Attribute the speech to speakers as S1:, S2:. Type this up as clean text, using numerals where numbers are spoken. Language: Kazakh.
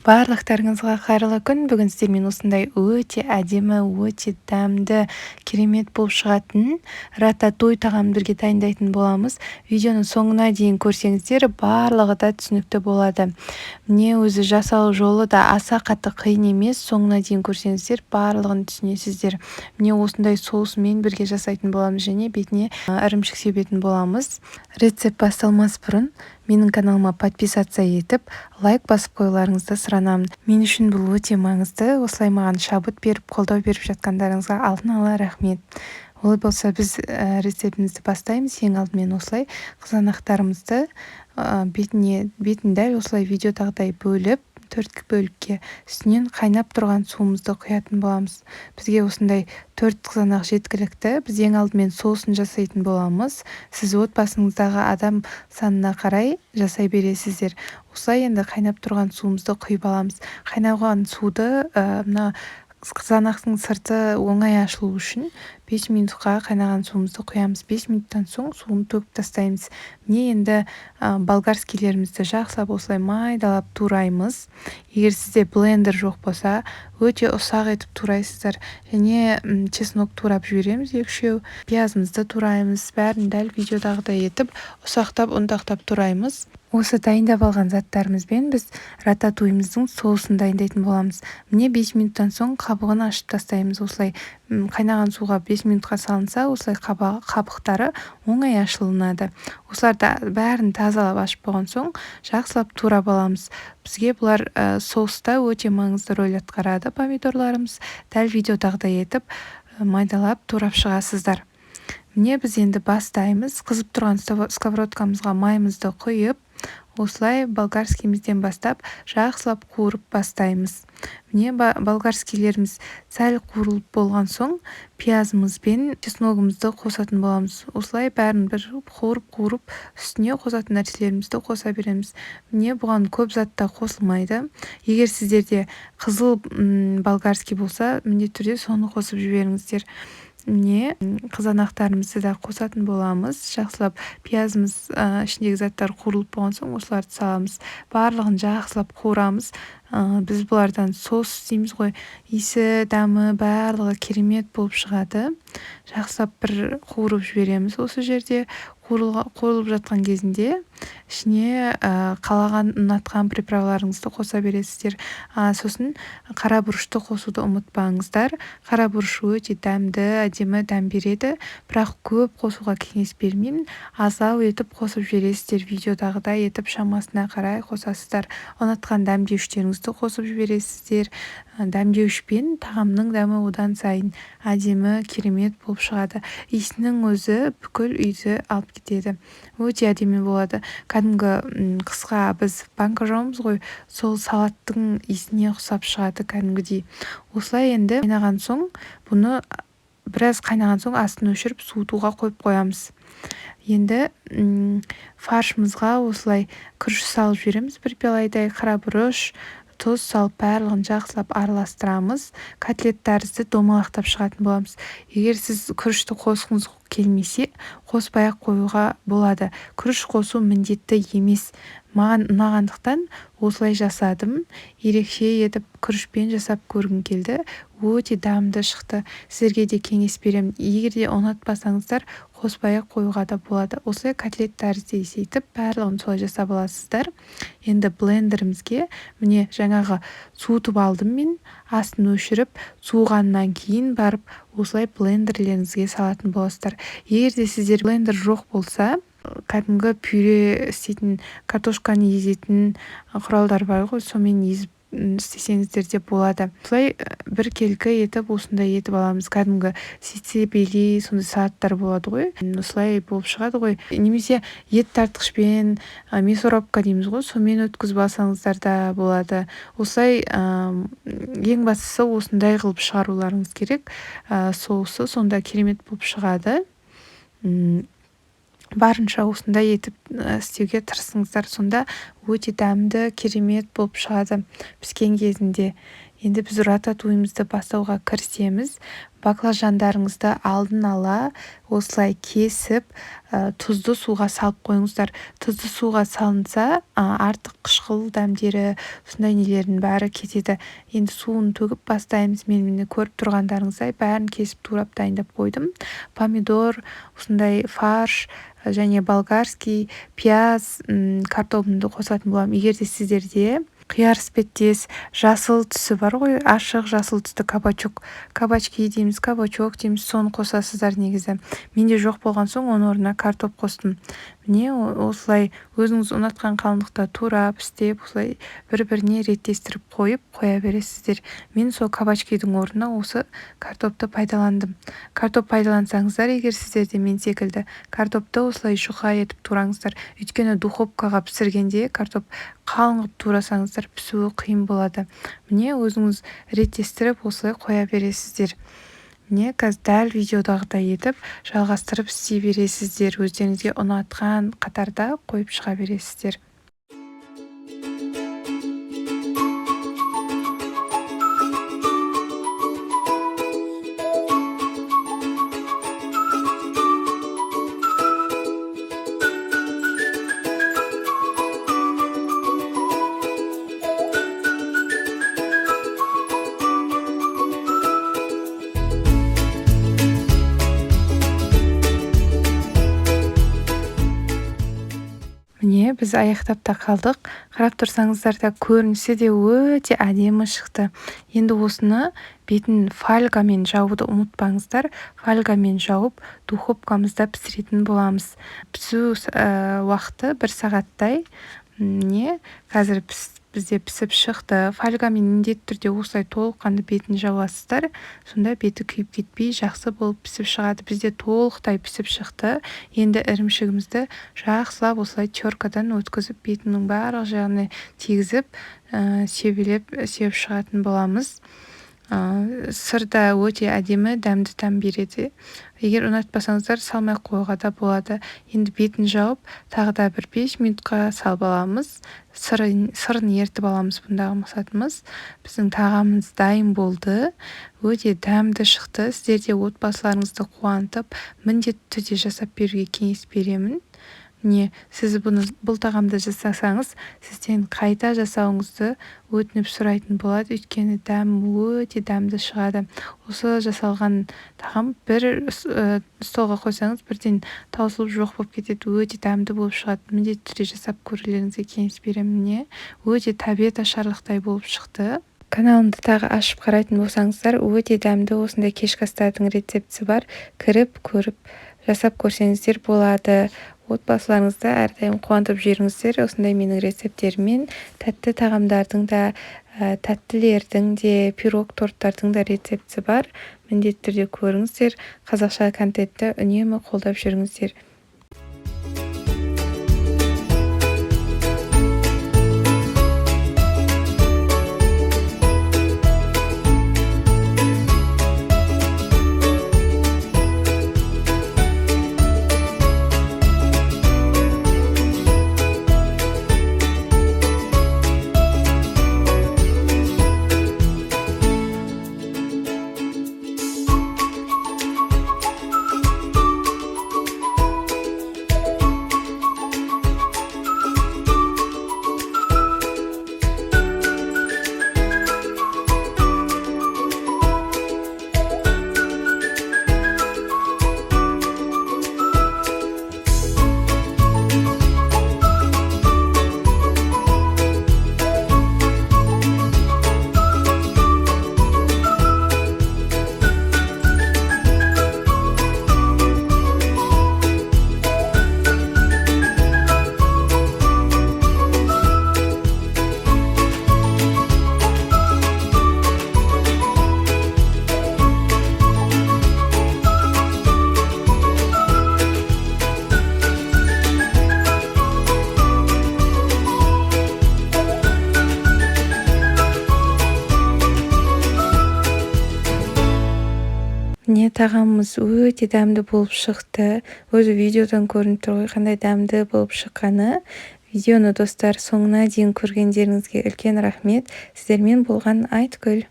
S1: Барлықтарыңызға қайырлы күн! Бүгін сіздермен осындай өте әдемі, өте дәмді, керемет болып шығатын рататуй тағамын бірге дайындайтын боламыз. Видеоның соңына дейін көрсеңіздер, барлығы да түсінікті болады. Міне, өзі жасалу жолы да аса қатты қиын емес. Соңына дейін көрсеңіздер, барлығын түсінесіздер. Міне, осындай соусымен бірге жасайтын боламыз және бетіне ірімшік себетін боламыз. Рецепт басталмас бұрын менің каналыма подписаться етіп, лайк басып қоюларыңызды сұранамын. Мен үшін бұл өте маңызды. Осылай маған шабыт беріп, қолдау беріп жатқандарыңызға алдын ала рахмет. Олай болса, біз рецептімізді бастаймыз. Ең алдымен осылай қызанақтарымызды бетіне, бетін дәл осылай видеодағыдай бөліп, төрт бөлікке, үстінен қайнап тұрған суымызды құятын боламыз. Бізге осындай төрт қызанақ жеткілікті. Біз ең алдымен соусын жасайтын боламыз. Сіз отбасыңыздағы адам санына қарай жасай бересіздер. Осылай енді қайнап тұрған суымызды құйып аламыз. Қайнаған суды мына қызанақтың сырты оңай ашылу үшін 5 минутқа қайнаған суымызды құямыз. 5 минуттан соң суын төгіп тастаймыз. Міне, енді болгарскийлерімізді жақсылап осылай майдалап тураймыз. Егер сізде блендер жоқ болса, өте ұсақ етіп турайсыздар. Және чеснок турап жібереміз екі үшеу, пиязымызды тураймыз. Бәрін дәл видеодағыдай етіп, ұсақтап, ұнтақтап тураймыз. Осы дайындап алған заттарымызбен біз рататуйымыздың соусын дайындайтын боламыз. Міне, 5 минуттан соң қабығын ашып тастаймыз. Осылай қайнаған суға 5 минутқа салынса, осылай қабықтары оңай ашылынады. Осыларды бәрін тазалап, ашып болған соң, жақсылап турап аламыз. Бізге бұлар соуста өте маңызды роль атқарады. Помидорларымыз дәл видеодағыдай етіп майдалап турап шығасыздар. Міне, біз енді бастаймыз. Қызып тұрған сковородкамызға майымызды құйып, осылай болгарскийімізден бастап, жақсылап қуырып бастаймыз. Міне, болгарскийлеріміз сәл қуырылып болған соң, пиязымыз бен чесногымызды қосатын боламыз. Осылай бәрін бір қуырып қуырып, үстіне қосатын нәрселерімізді қоса береміз. Міне, бұған көп зат та қосылмайды. Егер сіздерде қызыл болгарский болса, міндетті түрде соны қосып жіберіңіздер. Міне, қызанақтарымызды да қосатын боламыз. Жақсылап пиязымыз, ішіндегі заттар қуырылып болған соң, осыларды саламыз. Барлығын жақсылап қуырамыз. Біз бұлардан соус істейміз ғой, иісі, дәмі, барлығы керемет болып шығады. Жақсылап бір қуырып жібереміз. Осы жерде қуырылып жатқан кезінде ішіне қалаған, ұнатқан приправаларыңызды қоса бересіздер. Сосын қара бұрышты қосуды ұмытпаңыздар. Қара бұрыш өте дәмді, әдемі дәм береді, бірақ көп қосуға кеңес бермеймін. Аздау етіп қосып жібересіздер, видеодағыдай етіп шамасына қарай қосасыздар. Ұнатқан дәмдеуіштеріңізді қосып жібересіздер. Дәмдеуішпен тағамның дәмі одан сайын әдемі, керемет болып шығады. Иісінің өзі бүкіл үйді алып кетеді, өте әдемі болады. Кәдімгі қысқа біз банка жуамыз ғой, сол салаттың иісіне ұқсап шығады кәдімгідей. Осылай енді қайнаған соң, бұны біраз қайнаған соң, астын өшіріп, суытуға қойып қоямыз. Енді фаршымызға осылай күріш салып жібереміз, бір пиаладай қара бұрыш, тұз салып, барлығын жақсылап араластырамыз. Котлет тәрізді домалақтап шығатын боламыз. Егер сіз күрішті қосқыңыз келмесе, қоспай ақ қоюға болады. Күріш қосу міндетті емес. Маған ұнағандықтан осылай жасадым. Ерекше етіп күрішпен жасап көргім келді, өте дәмді шықты. Сіздерге де кеңес беремін. Егер де ұнатпасаңыздар, қоспай ақ қоюға да болады. Осылай котлет тәрізді етіп, барлығын солай жасап аласыздар. Енді блендерімізге, міне, жаңағы суытып алдым мен. Астын өшіріп, суығаннан кейін барып, осылай блендерлеріңізге салатын боласыздар. Егер де сіздер блендер жоқ болса, кәдімгі пюре істейтін, картошканы езетін құралдар бар ғой, сонымен езіп істесеңіздер де болады. Осылай біркелкі етіп, осындай етіп аламыз. Кәдімгі сицебели, сондай салаттар болады ғой, осылай болып шығады ғой. Немесе ет тартқышпен, мясорубка дейміз ғой, сонымен өткізіп алсаңыздар да болады. Осылай, ең бастысы, осындай қылып шығаруларыңыз керек соусы, сонда керемет болып шығады. Барынша осындай етіп істеуге тырысыңыздар, сонда Өте дәмді, керемет болып шығады піскен кезінде. Енді біз рататуйымызды бастауға кірісеміз. Баклажандарыңызды алдын ала осылай кесіп, тұзды суға салып қойыңыздар. Тұзды суға салынса, артық қышқыл дәмдері, сондай нелердің бәрі кетеді. Енді суын төгіп бастаймыз. Мен міне көріп тұрғандарыңыздай бәрін кесіп турап дайындап қойдым. Помидор, осындай фарш және болгарский пияз, картобымды қосатын боламын. Егер де сіздерде қияр іспеттес жасыл түсі бар ғой, ашық жасыл түсті кабачок, кабачки дейміз, кабачок дейміз, соны қосасыздар негізі. Менде жоқ болған соң оның орнына картоп қостым. Міне, осылай өзіңіз ұнатқан қалыңдықта турап, істеп, осылай бір-біріне реттестіріп қойып, қоя бересіздер. Мен сол кабачкидің орнына осы картопты пайдаландым. Картоп пайдалансаңыздар, егер сіздер де мен секілді картопты осылай жұқа етіп тураңыздар. Өйткені духовкаға пісіргенде картоп қалың қылып турасаңыздар, пісуі қиын болады. Міне, өзіңіз реттестіріп осылай қоя бересіздер. Міне, қазір дәл видеодағыдай етіп жалғастырып істей бересіздер. Өздеріңізге ұнатқан қатарда қойып шыға бересіздер. Міне, біз аяқтап та қалдық. Қарап тұрсаңыздар да, көрінісі де өте әдемі шықты. Енді осыны бетін фольгамен жабуды ұмытпаңыздар. Фольгамен жауып, духовкамызда пісіретін боламыз. Пісу уақыты 1 сағаттай. Міне, қазір бізде пісіп шықты. Фольгамен міндетті түрде осылай толыққанды бетін жабасыздар. Сонда беті күйіп кетпей, жақсы болып пісіп шығады. Бізде толықтай пісіп шықты. Енді ірімшігімізді жақсылап осылай теркадан өткізіп, бетінің барлық жағына тигізіп, себелеп, сеуіп шығатын боламыз. Сыр да өте әдемі, дәмді дәм береді. Егер ұнатпасаңыздар, салмай қоюға да болады. Енді бетін жауып, тағы да бір 5 минутқа салып аламыз. Сырын ертіп аламыз бұндағы мақсатымыз. Біздің тағамымыз дайын болды. Өте дәмді шықты. Сіздер де отбасыларыңызды қуантып, міндетті түрде жасап беруге кеңес беремін. Міне, сіз бұл тағамды жасасаңыз, сізден қайта жасауыңызды өтініп сұрайтын болады, өйткені дәм өте дәмді шығады. Осы жасалған тағам бір столға қойсаңыз, бірден таусылып жоқ болып кетеді, өте дәмді болып шығады. Міндетті түрде жасап көрулеріңізге кеңес беремін. Міне, өте тәбет ашарлықтай болып шықты. Каналымды тағы ашып қарайтын болсаңыздар, өте дәмді осындай кешкі астардың рецептісі бар. Кіріп, көріп, жасап көрсеңіздер болады. Отбасыларыңызды әрдайым қуантып жүріңіздер. Осындай менің рецепттеріммен тәтті тағамдардың да, тәттілердің де, пирог, торттардың да рецептісі бар. Міндетті түрде көріңіздер. Қазақша контентті үнемі қолдап жүріңіздер. Міне, тағамымыз өте дәмді болып шықты. Өзі видеодан көрініп тұр ғой, қандай дәмді болып шыққаны. Видеоны, достар, соңына дейін көргендеріңізге үлкен рахмет. Сіздермен болған Айткүл.